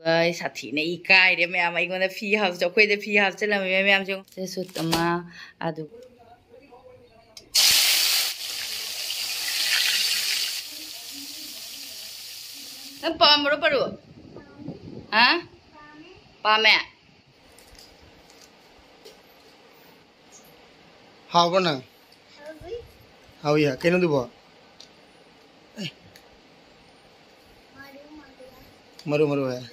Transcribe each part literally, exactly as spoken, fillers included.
ꯑꯩ ꯁꯥꯊꯤꯅ ꯏꯀꯥꯏꯔꯦ ꯃꯌꯥꯝ꯫ ꯑꯩꯉꯣꯟꯗ ꯐꯤ ꯍꯥꯞꯆ-, ꯑꯩꯈꯣꯏꯗ ꯐꯤ ꯍꯥꯞꯆꯜꯂꯝꯃꯤꯕ ꯃꯌꯥꯝꯁꯦ ꯌꯦꯡꯉꯣ꯫ ꯁꯦ ꯁꯨꯠ ꯑꯃ, ꯑꯗꯨ ꯅꯪ ꯄꯥꯝꯕ꯭ꯔꯣ ꯄꯔꯨ? ꯍꯥ? ꯄꯥꯝꯃꯦ? ꯍꯥꯎꯕ꯭ꯔꯣ ꯅꯪ? ꯍꯥꯎꯏ꯫ ꯍꯥꯎꯏꯌꯦ꯫ ꯀꯩꯅꯣꯗꯨꯕꯣ? ꯑꯦ꯫ ꯃꯔꯨ ꯃꯔꯨ ꯍꯥꯏ꯫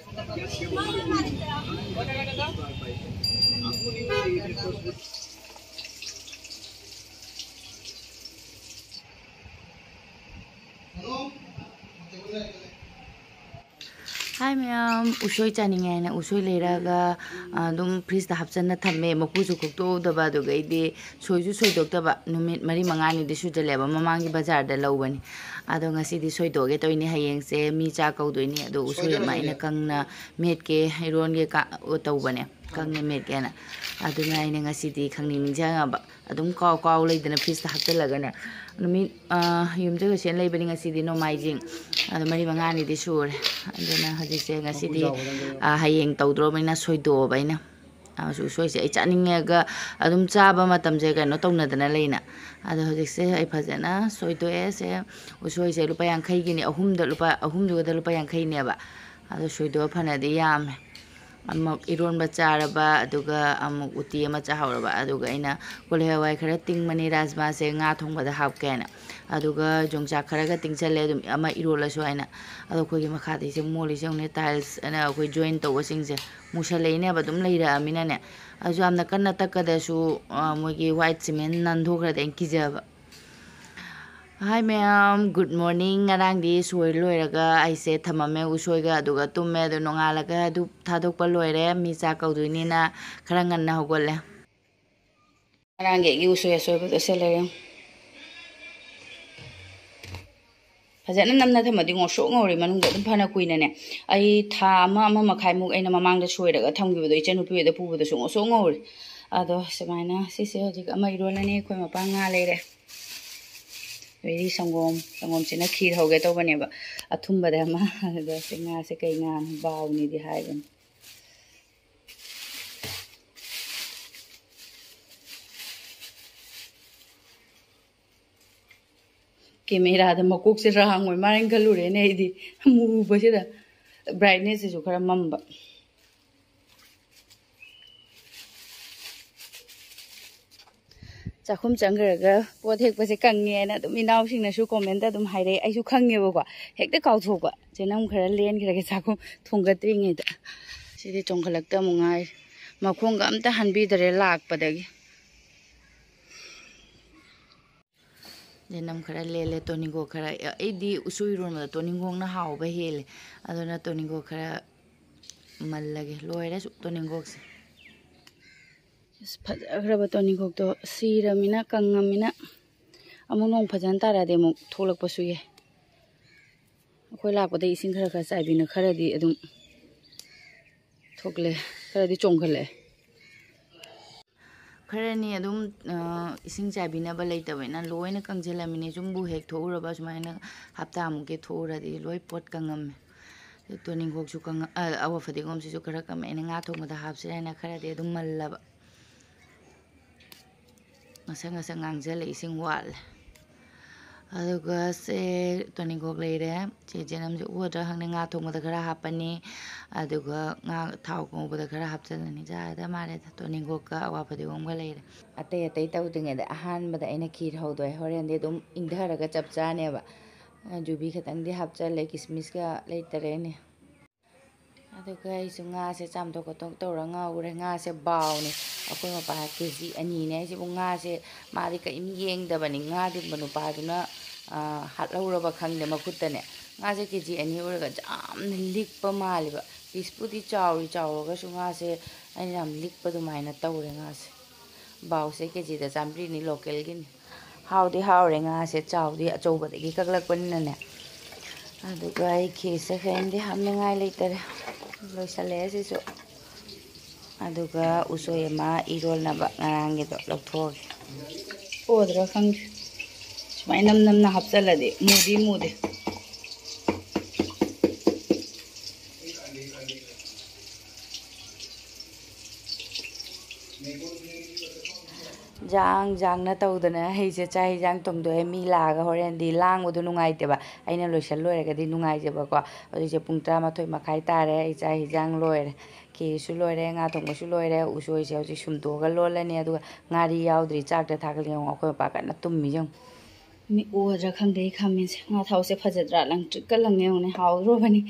ꯍꯥꯏ ꯃꯌꯥꯝ, ꯎꯁꯣꯏ ꯆꯥꯅꯤꯡꯉꯦ ꯍꯥꯏꯅ ꯎꯁꯣꯏ ꯂꯩꯔꯛꯑꯒ, ꯑ, ꯑꯗꯨꯝ ꯐ꯭ꯔꯤꯖꯇ ꯍꯥꯞꯆꯟꯅ ꯊꯝꯃꯦ꯫ ꯃꯀꯨꯁꯨ ꯈꯣꯛꯇꯣꯛꯍꯧꯗꯕ, ꯑꯗꯨꯒꯩꯗꯤ ꯁꯣꯏꯁꯨ ꯁꯣꯏꯗꯣꯛꯇꯕ꯫ ꯅꯨꯃꯤꯠ ꯃꯔꯤ ꯃꯉꯥꯅꯤꯗꯤ ꯁꯨꯖꯜꯂꯦꯕ, ꯃꯃꯥꯡꯒꯤ ꯕꯖꯥꯔꯗ ꯂꯧꯕꯅꯤ꯫ ꯑꯗꯣ ꯉꯁꯤꯗꯤ ꯁꯣꯏꯗꯣꯛꯑꯒꯦ ꯇꯧꯏꯅꯦ꯫ ꯍꯌꯦꯡꯁꯦ ꯃꯤ ꯆꯥꯛ ꯀꯧꯗꯣꯏꯅꯤ꯫ ꯑꯗꯣ ꯎꯁꯣꯏ ꯑꯃ ꯑꯩꯅ ꯀꯪꯅ ꯃꯦꯠꯀꯦ, ꯏꯔꯣꯟꯒꯦ ꯀ-, ꯇꯧꯕꯅꯦ, ꯀꯪꯅ ꯃꯦꯠꯀꯦꯅ꯫ ꯑꯗꯨꯅ ꯑꯩꯅ ꯉꯁꯤꯗꯤ ꯈꯪꯅꯤꯡ ꯅꯤꯡꯁꯤꯡꯉꯕ꯫ ꯑꯗꯨꯝ ꯀꯥꯎ ꯀꯥꯎ ꯂꯩꯗꯅ ꯐ꯭ꯔꯤꯖꯇ ꯍꯥꯞꯆꯜꯂꯒꯅꯦ꯫ ꯅꯨꯃꯤꯠ, ꯑ, ꯌꯨꯝꯖꯀꯩꯁ ꯂꯩꯕꯅꯤ ꯉꯁꯤꯗꯤ ꯅꯣꯡꯃꯥꯏꯖꯤꯡ꯫ ꯑꯗꯣ ꯃꯔꯤ ꯃꯉꯥꯅꯤꯗꯤ ꯁꯨꯔꯦ꯫ ꯑꯗꯨꯅ ꯍꯧꯖꯤꯛꯁꯦ ꯉꯁꯤꯗꯤ, ꯑ, ꯍꯌꯦꯡ ꯇꯧꯗ꯭ꯔꯣꯕꯅꯤꯅ ꯁꯣꯏꯗꯣꯛꯑꯕ ꯑꯩꯅ꯫ ꯑ, ꯎꯁꯣꯏꯁꯦ ꯑꯩ ꯆꯥꯅꯤꯡꯉꯒ ꯑꯗꯨꯝ ꯆꯥꯕ ꯃꯇꯝꯁꯦ ꯀꯩꯅꯣ ꯇꯧꯅꯗꯅ ꯂꯩꯅ꯫ ꯑꯗꯣ ꯍꯧꯖꯤꯛꯁꯦ ꯑꯩ ꯐꯖꯅ ꯁꯣꯏꯗꯣꯛꯑꯦ꯫ ꯁꯦ ꯎꯁꯣꯏꯁꯦ ꯂꯨꯄꯥ ꯌꯥꯡꯈꯩꯒꯤꯅꯤ, ꯑꯍꯨꯝꯗ ꯂꯨꯄꯥ, ꯑꯍꯨꯝꯗꯨꯒꯗ ꯂꯨꯄꯥ ꯌꯥꯡꯈꯩꯅꯦꯕ꯫ ꯑꯗꯣ ꯁꯣꯏꯗꯣꯛꯑ ꯐꯅꯗꯤ ꯌꯥꯝꯃꯦ꯫ ꯑꯃꯨꯛ ꯏꯔꯣꯟꯕ ꯆꯥꯔꯕ, ꯑꯗꯨꯒ ꯑꯃꯨꯛ ꯎꯇꯤ ꯑꯃ ꯆꯥꯍꯧꯔꯕ, ꯑꯗꯨꯒ ꯑꯩꯅ ꯀꯣꯂꯤ ꯍꯋꯥꯏ ꯈꯔ ꯇꯤꯡꯕꯅꯤ ꯔꯥꯖꯃꯥꯁꯦ ꯉꯥ ꯊꯣꯡꯕꯗ ꯍꯥꯞꯀꯦꯅ, ꯑꯗꯨꯒ ꯌꯣꯡꯆꯥꯛ ꯈꯔꯒ ꯇꯤꯡꯁꯜꯂꯦ, ꯑꯗꯨꯝ ꯑꯃ ꯏꯔꯣꯜꯂꯁꯨ ꯍꯥꯏꯅ꯫ ꯑꯗꯣ ꯑꯩꯈꯣꯏꯒꯤ ꯃꯈꯥꯗ ꯏꯆꯦ ꯃꯣꯜꯂꯤꯁꯦ ꯌꯦꯡꯉꯨꯅꯦ, ꯇꯥꯏꯜꯁ ꯑꯅ ꯑꯩꯈꯣꯏ ꯖꯣꯏꯟ ꯇꯧꯕꯁꯤꯡꯁꯦ ꯃꯨꯁꯜꯂꯛꯏꯅꯦꯕ, ꯑꯗꯨꯝ ꯂꯩꯔꯛꯑꯃꯤꯅꯅꯦ꯫ ꯑꯗꯨꯁꯨ ꯌꯥꯝꯅ ꯀꯟꯅ ꯇꯛꯀꯗꯁꯨ, ꯑ, ꯃꯣꯏꯒꯤ ꯋꯥꯏꯠ ꯁꯤꯃꯦꯟ ꯅꯥꯟꯊꯣꯛꯈ꯭ꯔꯗꯤ ꯑꯩꯅ ꯀꯤꯖꯕ꯫ ꯍꯥꯏ ꯃꯌꯥꯝ, ꯒꯨꯗ ꯃꯣꯔꯅꯤꯡ꯫ ꯉꯔꯥꯡꯗꯤ ꯁꯣꯏ ꯂꯣꯏꯔꯒ ꯑꯩꯁꯦ ꯊꯝꯃꯝꯃꯦ ꯎꯁꯣꯏꯒ, ꯑꯗꯨꯒ ꯇꯨꯝꯃꯦ꯫ ꯑꯗꯨ ꯅꯣꯡꯉꯥꯜꯂꯒ ꯙꯨꯞ ꯊꯥꯗꯣꯛꯄ ꯂꯣꯏꯔꯦ, ꯃꯤ ꯆꯥꯛ ꯀꯧꯗꯣꯏꯅꯤꯅ ꯈꯔ ꯉꯟꯅ ꯍꯧꯒꯠꯂꯦ꯫ ꯉꯔꯥꯡꯒꯤ ꯑꯩꯒꯤ ꯎꯁꯣꯏ ꯑꯁꯣꯏꯕꯗꯣ ꯁꯦ ꯂꯩꯔꯦ꯫ ꯐꯖꯅ ꯅꯝꯅ ꯊꯝꯃꯗꯤ ꯉꯧꯁꯣꯛ ꯉꯧꯔꯦ ꯃꯅꯨꯡꯗ ꯑꯗꯨꯝ ꯐꯅ ꯀꯨꯏꯅꯅꯦ꯫ ꯑꯩ ꯊꯥ ꯑꯃ, ꯑꯃ ꯃꯈꯥꯏꯃꯨꯛ ꯑꯩꯅ ꯃꯃꯥꯡꯗ ꯁꯣꯏꯔꯒ ꯊꯝꯈꯤꯕꯗꯣ ꯏꯆꯟꯅꯨꯄꯤ ꯍꯣꯏꯗ ꯄꯨꯕꯗꯁꯨ ꯉꯧꯁꯣꯛ ꯉꯧꯔꯦ꯫ ꯑꯗꯣ ꯁꯨꯃꯥꯏꯅ ꯁꯤꯁꯦ ꯍꯧꯖꯤꯛ ꯑꯃ ꯏꯔꯣꯜꯂꯅꯤ꯫ ꯑꯩꯈꯣꯏ ꯃꯄꯥ ꯉꯥ ꯂꯩꯔꯦ꯫ ꯑꯗꯩꯗꯤ ꯁꯪꯒꯣꯝ, ꯁꯪꯒꯣꯝꯁꯤꯅ ꯈꯤꯔ ꯍꯧꯒꯦ ꯇꯧꯕꯅꯦꯕ, ꯑꯊꯨꯝꯕꯗ ꯑꯃ꯫ ꯑꯗꯣ ꯁꯤ ꯉꯥꯁꯦ ꯀꯩ ꯉꯥꯅꯣ, ꯕꯥꯎꯅꯤꯗꯤ ꯍꯥꯏꯕꯅꯤ꯫ ꯀꯦꯃꯦꯔꯥꯗ ꯃꯀꯣꯛꯁꯦ ꯔꯥꯡ ꯑꯣꯏ ꯃꯥꯜꯂꯦꯅ ꯈꯜꯂꯨꯔꯦꯅꯦ ꯑꯩꯗꯤ, ꯃꯨꯕꯁꯤꯗ꯫ ꯕ꯭ꯔꯥꯏꯠꯅꯦꯁꯁꯤꯁꯨ ꯈꯔ ꯃꯝꯕ꯫ ꯆꯥꯛꯈꯨꯝ ꯆꯪꯈ꯭ꯔꯒ ꯄꯣꯠ ꯍꯦꯛꯄꯁꯦ ꯀꯪꯉꯦꯅ ꯑꯗꯨꯝ ꯏꯅꯥꯎꯁꯤꯡꯅꯁꯨ ꯀꯣꯃꯦꯟꯇ ꯑꯗꯨꯝ ꯍꯥꯏꯔꯛꯑꯦ꯫ ꯑꯩꯁꯨ ꯈꯪꯉꯦꯕꯀꯣ, ꯍꯦꯛꯇ ꯀꯥꯎꯊꯣꯛꯄ꯫ ꯆꯦꯅꯝ ꯈꯔ ꯂꯦꯟꯈ꯭ꯔꯒꯦ ꯆꯥꯛꯈꯨꯝ ꯊꯣꯡꯒꯠꯇ꯭ꯔꯤꯉꯩꯗ꯫ ꯁꯤꯗꯤ ꯆꯣꯡꯈꯠꯂꯛꯇ ꯑꯃꯨꯛ ꯉꯥꯏꯔꯤ꯫ ꯃꯈꯣꯡꯒ ꯑꯝꯇ ꯍꯟꯕꯤꯗꯔꯦ ꯂꯥꯛꯄꯗꯒꯤ꯫ ꯆꯦꯅꯝ ꯈꯔ ꯂꯦꯜꯂꯦ, ꯇꯣꯅꯤꯡꯈꯣꯛ ꯈꯔ꯫ ꯑꯩꯗꯤ ꯎꯁꯣꯏ ꯏꯔꯣꯟꯕꯗ ꯇꯣꯅꯤꯡꯈꯣꯛꯅ ꯍꯥꯎꯕ ꯍꯦꯜꯂꯦ, ꯑꯗꯨꯅ ꯇꯣꯅꯤꯡꯈꯣꯛ ꯈꯔ ꯃꯜꯂꯒꯦ꯫ ꯂꯣꯏꯔꯦ ꯁꯨ-, ꯇꯣꯅꯤꯡꯈꯣꯛꯁꯦ꯫ ꯑꯁ, ꯐꯖꯈ꯭ꯔꯕ ꯇꯣꯅꯤꯡꯈꯣꯛꯇꯣ ꯁꯤꯔꯃꯤꯅ, ꯀꯪꯉꯃꯤꯅ, ꯑꯃꯨꯛ ꯅꯣꯡ ꯐꯖꯅ ꯇꯥꯔꯛꯑꯗꯤ ꯑꯃꯨꯛ ꯊꯣꯛꯂꯛꯄꯁꯨ ꯌꯥꯏ꯫ ꯑꯩꯈꯣꯏ ꯂꯥꯛꯄꯗ ꯏꯁꯤꯡ ꯈꯔ ꯈꯔ ꯆꯥꯏꯕꯤꯅ ꯈꯔꯗꯤ ꯑꯗꯨꯝ ꯊꯣꯛꯂꯦ, ꯈꯔꯗꯤ ꯆꯣꯡꯈꯠꯂꯛꯑꯦ꯫ ꯈꯔꯅꯤ ꯑꯗꯨꯝ, ꯑ, ꯏꯁꯤꯡ ꯆꯥꯏꯕꯤꯅꯕ ꯂꯩꯇꯕꯅꯤꯅ ꯂꯣꯏꯅ ꯀꯪꯁꯤꯜꯂꯝꯃꯤꯅꯦ꯫ ꯌꯨꯝꯕꯨ ꯍꯦꯛ ꯊꯣꯛꯎꯔꯕ ꯁꯨꯃꯥꯏꯅ ꯍꯞꯇꯥꯃꯨꯛꯀꯤ ꯊꯣꯛꯎꯔꯗꯤ ꯂꯣꯏ ꯄꯣꯠ ꯀꯪꯉꯝꯃꯦ꯫ ꯇꯣꯅꯤꯡꯈꯣꯛꯁꯨ ꯀꯪꯉ-, ꯑ, ꯑꯋꯥ ꯐꯗꯤꯒꯣꯝꯁꯤꯁꯨ ꯈꯔ ꯀꯪꯉꯛꯑꯦ꯫ ꯑꯩꯅ ꯉꯥ ꯊꯣꯡꯕꯗ ꯍꯥꯞꯁꯤꯔꯥ ꯍꯥꯏꯅ ꯈꯔꯗꯤ ꯑꯗꯨꯝ ꯃꯜꯂꯕ꯫ ꯉꯁꯪ ꯉꯁꯪ ꯉꯥꯡꯁꯤꯜꯂꯦ, ꯏꯁꯤꯡ ꯋꯥꯠꯂꯦ꯫ ꯑꯗꯨꯒ ꯁꯦ ꯇꯣꯅꯤꯡꯈꯣꯛ ꯂꯩꯔꯦ꯫ ꯆꯦ ꯆꯦꯅꯝꯁꯦ ꯎꯒꯗ꯭ꯔꯥ ꯈꯪꯗꯦ, ꯉꯥ ꯊꯣꯡꯕꯗ ꯈꯔ ꯍꯥꯞꯄꯅꯤ, ꯑꯗꯨꯒ ꯉꯥ ꯊꯥꯎ ꯉꯧꯕꯗ ꯈꯔ ꯍꯥꯞꯆꯤꯜꯂꯅꯤ꯫ ꯌꯥꯔꯦꯗ, ꯃꯥꯜꯂꯦꯗ꯫ ꯇꯣꯅꯤꯡꯈꯣꯛꯀ ꯑꯋꯥ ꯐꯗꯤꯒꯣꯝꯒ ꯂꯩꯔꯦ꯫ ꯑꯇꯩ ꯑꯇꯩ ꯇꯧꯗ꯭ꯔꯤꯉꯩꯗ ꯑꯍꯥꯟꯕꯗ ꯑꯩꯅ ꯈꯤꯔ ꯍꯧꯗꯣꯛꯑꯦ꯫ ꯍꯣꯔꯦꯟꯗꯤ ꯑꯗꯨꯝ ꯏꯪꯊꯔꯒ ꯆꯞ ꯆꯥꯅꯦꯕ꯫ ꯌꯨꯕꯤ ꯈꯛꯇꯪꯗꯤ ꯍꯥꯞꯆꯜꯂꯦ, ꯀꯤꯁꯃꯤꯁꯀ ꯂꯩꯇꯔꯦꯅꯦ꯫ ꯑꯗꯨꯒ ꯑꯩꯁꯨ ꯉꯥꯁꯦ ꯆꯥꯝꯊꯣꯛ ꯈꯣꯠꯇꯣꯛ ꯇꯧꯔ ꯉꯧꯔꯦ꯫ ꯉꯥꯁꯦ ꯕꯥꯎꯅꯦ꯫ ꯑꯩꯈꯣꯏ ꯃꯄꯥ ꯀꯦ ꯖꯤ ꯑꯅꯤꯅꯦ ꯍꯥꯏꯁꯤꯕꯨ ꯉꯥꯁꯦ ꯃꯥꯗꯤ ꯀꯔꯤꯝ ꯌꯦꯡꯗꯕꯅꯤ꯫ ꯉꯥ ꯂꯤꯡꯕ ꯅꯨꯄꯥꯗꯨꯅ, ꯑ, ꯍꯥꯠꯍꯧꯔꯕ ꯈꯪꯗꯦ ꯃꯈꯨꯠꯇꯅꯦ꯫ ꯉꯥꯁꯦ ꯀꯦ ꯖꯤ ꯑꯅꯤ ꯑꯣꯏꯔꯒ ꯌꯥꯝꯅ ꯂꯤꯛꯄ ꯃꯥꯜꯂꯦꯕ꯫ ꯄꯤꯁꯄꯨꯗꯤ ꯆꯥꯎꯔꯤ ꯆꯥꯎꯔꯒꯁꯨ ꯉꯥꯁꯦ ꯑꯩꯅ ꯌꯥꯝ ꯂꯤꯛꯄ ꯑꯗꯨꯃꯥꯏꯅ ꯇꯧꯔꯦ ꯉꯥꯁꯦ꯫ ꯕꯥꯎꯁꯦ ꯀꯦ ꯖꯤꯗ ꯆꯥꯝꯃꯔꯤꯅꯤ, ꯂꯣꯀꯦꯜꯒꯤꯅꯤ꯫ ꯍꯥꯎꯗꯤ ꯍꯥꯎꯔꯦ ꯉꯥꯁꯦ, ꯆꯥꯎꯗꯤ ꯑꯆꯧꯕꯗꯒꯤ ꯀꯛꯂꯛꯄꯅꯤꯅꯅꯦ꯫ ꯑꯗꯨꯒ ꯑꯩ ꯈꯦꯔꯁꯦ ꯀꯔꯤꯝꯗꯤ ꯍꯥꯞꯅꯤꯡꯉꯥꯏ ꯂꯩꯇꯔꯦ, ꯂꯣꯏꯁꯜꯂꯛꯑꯦ ꯁꯤꯁꯨ꯫ ꯑꯗꯨꯒ ꯎꯁꯣꯏ ꯑꯃ ꯏꯔꯣꯜꯅꯕ ꯉꯔꯥꯡꯒꯤꯗꯣ ꯂꯧꯊꯣꯛꯑꯒꯦ꯫ ꯑꯣꯗ꯭ꯔꯥ ꯈꯪꯗꯦ꯫ ꯁꯨꯃꯥꯏꯅ ꯅꯝ ꯅꯝꯅ ꯍꯥꯞꯆꯜꯂꯗꯤ ꯃꯨꯗꯤ ꯃꯨꯗꯦ꯫ ꯖꯥꯡ ꯖꯥꯡꯅ ꯇꯧꯗꯅ ꯑꯩꯁꯦ ꯆꯥꯛ ꯍꯤꯟꯖꯥꯡ ꯊꯣꯡꯗꯣꯛꯑꯦ꯫ ꯃꯤ ꯂꯥꯛꯑꯒ ꯍꯣꯔꯦꯟꯗꯤ ꯂꯥꯡꯕꯗꯣ ꯅꯨꯡꯉꯥꯏꯇꯦꯕ꯫ ꯑꯩꯅ ꯂꯣꯏꯁꯜ ꯂꯣꯏꯔꯒꯗꯤ ꯅꯨꯡꯉꯥꯏꯖꯕꯀꯣ꯫ ꯍꯧꯖꯤꯛꯁꯦ ꯄꯨꯡ ꯇꯔꯥꯃꯥꯊꯣꯏ ꯃꯈꯥꯏ ꯇꯥꯔꯦ꯫ ꯑꯩ ꯆꯥꯛ ꯍꯤꯟꯖꯥꯡ ꯂꯣꯏꯔꯦ꯫ ꯈꯦꯔꯁꯨ ꯂꯣꯏꯔꯦ, ꯉꯥ ꯊꯣꯡꯕꯁꯨ ꯂꯣꯏꯔꯦ꯫ ꯎꯁꯣꯏꯁꯦ ꯍꯧꯖꯤꯛ ꯁꯨꯝꯗꯣꯛꯑꯒ ꯂꯣꯜꯂꯅꯤ꯫ ꯑꯗꯨꯒ ꯉꯥꯔꯤ ꯌꯥꯎꯗ꯭ꯔꯤ, ꯆꯥꯛꯇ ꯊꯥꯒꯠꯂꯤ꯫ ꯌꯦꯡꯉꯣ, ꯑꯩꯈꯣꯏ ꯃꯄꯥ ꯀꯟꯅ ꯇꯨꯝꯃꯤ꯫ ꯌꯦꯡꯉꯣ꯫ ꯃꯤ ꯎꯒꯗ꯭ꯔꯥ ꯈꯪꯗꯦ ꯑꯩ ꯈꯥꯃꯦꯟꯁꯦ꯫ ꯉꯥ ꯊꯥꯎꯁꯦ ꯐꯖꯗ꯭ꯔꯥ? ꯂꯪꯇ꯭ꯔꯤꯛꯀ ꯂꯪꯉꯦ ꯌꯦꯡꯉꯨꯅꯦ, ꯍꯥꯎꯗ꯭ꯔꯣꯕꯅꯤ꯫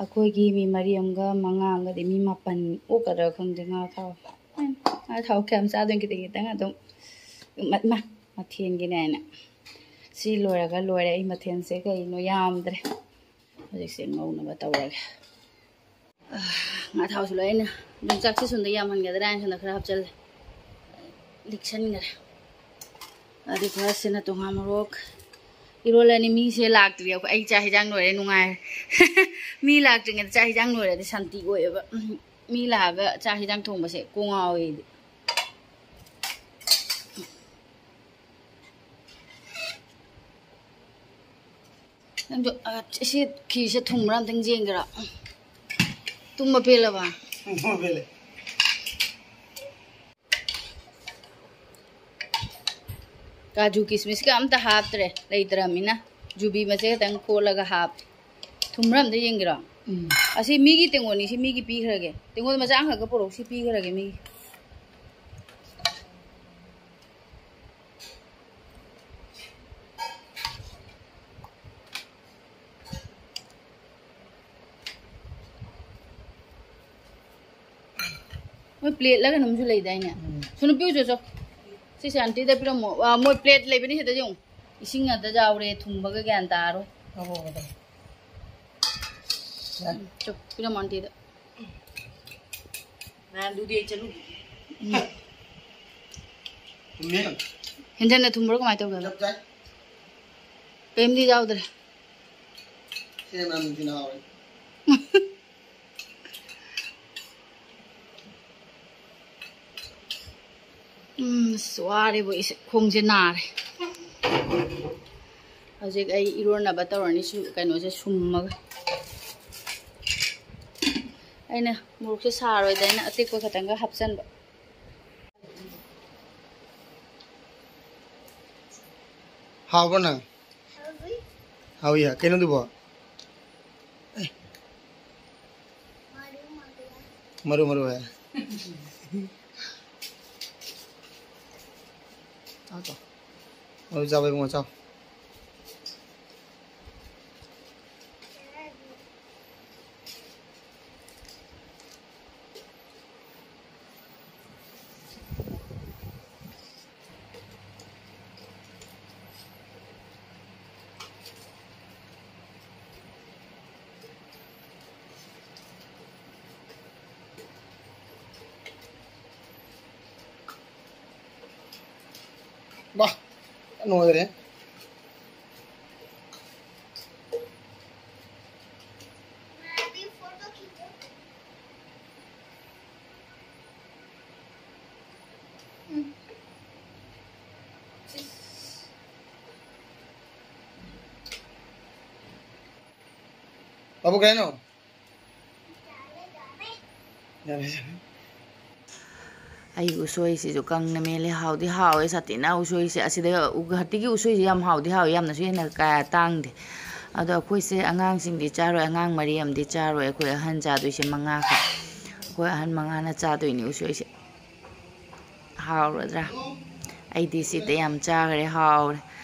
ꯑꯩꯈꯣꯏꯒꯤ ꯃꯤ ꯃꯔꯤ ꯑꯃꯒ ꯃꯉꯥ ꯑꯃꯒꯗꯤ ꯃꯤ ꯃꯥꯄꯟ ꯑꯣꯛꯀꯗ꯭ꯔꯥ ꯈꯪꯗꯦ ꯉꯥ ꯊꯥꯎ꯫ ꯉꯥ ꯊꯥꯎ ꯀꯌꯥꯝ ꯆꯥꯗꯣꯏꯅꯣ? ꯈꯤꯇꯪ ꯈꯤꯇꯪ ꯑꯗꯨꯝ꯫ ꯃ-, ꯃ-, ꯃꯊꯦꯜꯒꯤꯅꯦ ꯍꯥꯏꯅ꯫ ꯁꯤ ꯂꯣꯏꯔꯒ ꯂꯣꯏꯔꯦ꯫ ꯑꯩ ꯃꯊꯦꯜꯁꯦ ꯀꯩꯅꯣ ꯌꯥꯝꯗ꯭ꯔꯦ꯫ ꯍꯧꯖꯤꯛꯁꯦ ꯉꯧꯅꯕ ꯇꯧꯔꯒꯦ꯫ ꯉꯥ ꯊꯥꯎꯁꯨ ꯂꯣꯏ ꯑꯩꯅ ꯌꯣꯡꯆꯥꯛꯁꯦ ꯁꯣꯝꯗ ꯌꯥꯝꯍꯟꯒꯗ꯭ꯔꯥ ꯍꯥꯏꯅ ꯁꯣꯝꯗ ꯈꯔ ꯍꯥꯞꯆꯜꯂꯦ, ꯂꯤꯛꯁꯟꯈ꯭ꯔꯦ꯫ ꯑꯗꯨ ꯈꯔ ꯁꯤꯅ ꯇꯣꯉꯥꯟ ꯃꯣꯔꯣꯛ ꯏꯔꯣꯜꯂꯅꯤ꯫ ꯃꯤꯁꯦ ꯂꯥꯛꯇ꯭ꯔꯤ꯫ ꯑꯩꯈꯣꯏ, ꯑꯩ ꯆꯥꯛ ꯍꯤꯟꯖꯥꯡ ꯂꯣꯏꯔꯦ, ꯅꯨꯡꯉꯥꯏꯔꯦ꯫ ꯃꯤ ꯂꯥꯛꯇ꯭ꯔꯤꯉꯩꯗ ꯆꯥꯛ ꯍꯤꯟꯖꯥꯡ ꯂꯣꯏꯔꯗꯤ ꯁꯥꯟꯇꯤ ꯑꯣꯏꯌꯦꯕ꯫ ꯎꯝ, ꯃꯤ ꯂꯥꯛꯑꯒ ꯆꯥꯛ ꯍꯤꯟꯖꯥꯡ ꯊꯣꯡꯕꯁꯦ ꯀꯣꯡ ꯉꯥꯎꯋꯦ ꯑꯩꯗꯤ꯫ ꯅꯪꯗꯣ, ꯑ, ꯁꯤ ꯈꯤꯔꯁꯦ ꯊꯨꯝꯕ꯭ꯔꯥ ꯑꯝꯇꯪ ꯌꯦꯡꯒꯦꯔꯥ? ꯇꯨꯝꯕ ꯄꯦꯜꯂꯕ? ꯇꯨꯝꯕ ꯄꯦꯜꯂꯦ꯫ ꯀꯥꯖꯨ ꯀꯤꯁꯃꯤꯁꯀ ꯑꯝꯇ ꯍꯥꯞꯇ꯭ꯔꯦ, ꯂꯩꯇ꯭ꯔꯃꯤꯅ꯫ ꯖꯨꯕꯤ ꯃꯆꯦ ꯈꯛꯇꯪ ꯀꯣꯠꯂꯒ ꯍꯥꯞꯄꯦ꯫ ꯊꯨꯝꯕ꯭ꯔꯥ ꯑꯝꯇ ꯌꯦꯡꯒꯦꯔꯣ? ꯎꯝ꯫ ꯑꯁꯤ ꯃꯤꯒꯤ ꯇꯦꯡꯀꯣꯠꯅꯤ, ꯁꯤ ꯃꯤꯒꯤ ꯄꯤꯈ꯭ꯔꯒꯦ꯫ ꯇꯦꯡꯀꯣꯠ ꯃꯆꯥ ꯑꯃꯈꯛꯀ ꯄꯨꯔꯛꯎ, ꯁꯤ ꯄꯤꯈ꯭ꯔꯒꯦ ꯃꯤꯒꯤ꯫ ꯃꯣꯏ ꯄ꯭ꯂꯦꯠꯂ ꯀꯩꯅꯣꯝꯁꯨ ꯂꯩꯗꯥꯏꯅꯦ? ꯎꯝ꯫ ꯁꯨꯅꯨ ꯄꯤꯌꯨ ꯆꯣ ꯆꯣ꯫ ꯁꯤꯁꯦ ꯑꯟꯇꯤꯗ ꯄꯤꯔꯝꯃꯣ꯫ ꯑ, ꯃꯣꯏ ꯄ꯭ꯂꯦꯠ ꯂꯩꯕꯅꯤ ꯁꯤꯗ ꯌꯦꯡꯉꯨ꯫ ꯏꯁꯤꯡ ꯉꯥꯛꯇ ꯌꯥꯎꯔꯦ, ꯊꯨꯝꯕꯒ ꯒ꯭ꯌꯥꯟ ꯇꯥꯔꯣꯏ꯫ ꯂꯧꯔꯛꯑꯣ꯫ ꯎꯝ, ꯆꯣ, ꯄꯤꯔꯝꯃꯣ ꯑꯟꯇꯤꯗ꯫ ꯅꯍꯥꯟꯗꯨꯗꯤ ꯑꯩ ꯆꯠꯂꯨꯕꯗꯤ꯫ ꯎꯝ꯫ ꯊꯨꯝꯃꯦ꯫ ꯍꯦꯟꯖꯟꯅ ꯊꯨꯝꯕ꯭ꯔꯣ ꯀꯃꯥꯏꯅ ꯇꯧꯒꯦ? ꯆꯞ ꯆꯥꯏ꯫ ꯀꯩꯝꯗꯤ ꯌꯥꯎꯗ꯭ꯔꯦ꯫ ꯁꯤꯅ ꯃꯅꯝ ꯅꯨꯡꯁꯤꯅ ꯍꯥꯎꯔꯦ꯫ ꯎꯝ, ꯑꯁ, ꯋꯥꯔꯦꯕꯣ ꯑꯩꯁꯦ, ꯈꯣꯡꯁꯦ ꯅꯥꯔꯦ꯫ ꯍꯧꯖꯤꯛ ꯑꯩ ꯏꯔꯣꯟꯅꯕ ꯇꯧꯔꯅꯤ꯫ ꯁꯨ-, ꯀꯩꯅꯣꯁꯦ ꯁꯨꯝꯃꯒ꯫ ꯑꯩꯅ ꯃꯣꯔꯣꯛꯁꯦ ꯁꯥꯔꯣꯏꯗꯅ ꯑꯇꯦꯛꯄ ꯈꯛꯇꯪꯒ ꯍꯥꯞꯆꯟꯕ꯫ ꯍꯥꯎꯕ꯭ꯔꯣ ꯅꯪ? ꯍꯥꯎꯏ꯫ ꯍꯥꯎꯏꯌꯦ꯫ ꯀꯩꯅꯣꯗꯨꯕꯣ? ꯑꯦ꯫ ꯃꯔꯨ ꯃꯔꯨ ꯍꯥꯏ꯫ ꯆꯥꯎ, ꯆꯥꯎ꯫ ꯃꯔꯨ ꯆꯥꯕ ꯏꯕꯨꯡꯉꯣ, ꯆꯥꯎ꯫ ꯋꯥ, ꯌꯥꯝ ꯅꯨꯡꯉꯥꯏꯈꯔꯦ꯫ ꯕꯥꯕꯨ, ꯀꯩ ꯍꯥꯏꯅꯣ? ꯌꯥꯔꯦ, ꯌꯥꯔꯦ꯫ ꯑꯩ ꯎꯁꯣꯏꯁꯤꯁꯨ ꯀꯪꯅ ꯃꯦꯜꯂꯦ꯫ ꯍꯥꯎꯗꯤ ꯍꯥꯎꯋꯦ ꯁꯥꯊꯤꯅ ꯎꯁꯣꯏꯁꯦ꯫ ꯑꯁꯤꯗ ꯒꯨꯍꯥꯇꯤꯒꯤ ꯎꯁꯣꯏꯁꯦ ꯌꯥꯝ ꯍꯥꯎꯗꯤ ꯍꯥꯎꯋꯦ, ꯌꯥꯝꯅꯁꯨ ꯍꯦꯟꯅ ꯀꯌꯥ ꯇꯥꯡꯗꯦ꯫ ꯑꯗꯣ ꯑꯩꯈꯣꯏꯁꯦ ꯑꯉꯥꯡꯁꯤꯡꯗꯤ ꯆꯥꯔꯣꯏ, ꯑꯉꯥꯡ ꯃꯔꯤ ꯑꯃꯗꯤ ꯆꯥꯔꯣꯏ꯫ ꯑꯩꯈꯣꯏ ꯑꯍꯟ ꯆꯥꯗꯣꯏꯁꯦ ꯃꯉꯥꯈꯛ꯫ ꯑꯩꯈꯣꯏ ꯑꯍꯟ ꯃꯉꯥꯅ ꯆꯥꯗꯣꯏꯅꯤ ꯎꯁꯣꯏꯁꯦ꯫ ꯍꯥꯎꯔꯗ꯭ꯔꯥ? ꯑꯩꯗꯤ ꯁꯤꯗ ꯌꯥꯝ ꯆꯥꯈ꯭ꯔꯦ, ꯍꯥꯎꯔꯦ꯫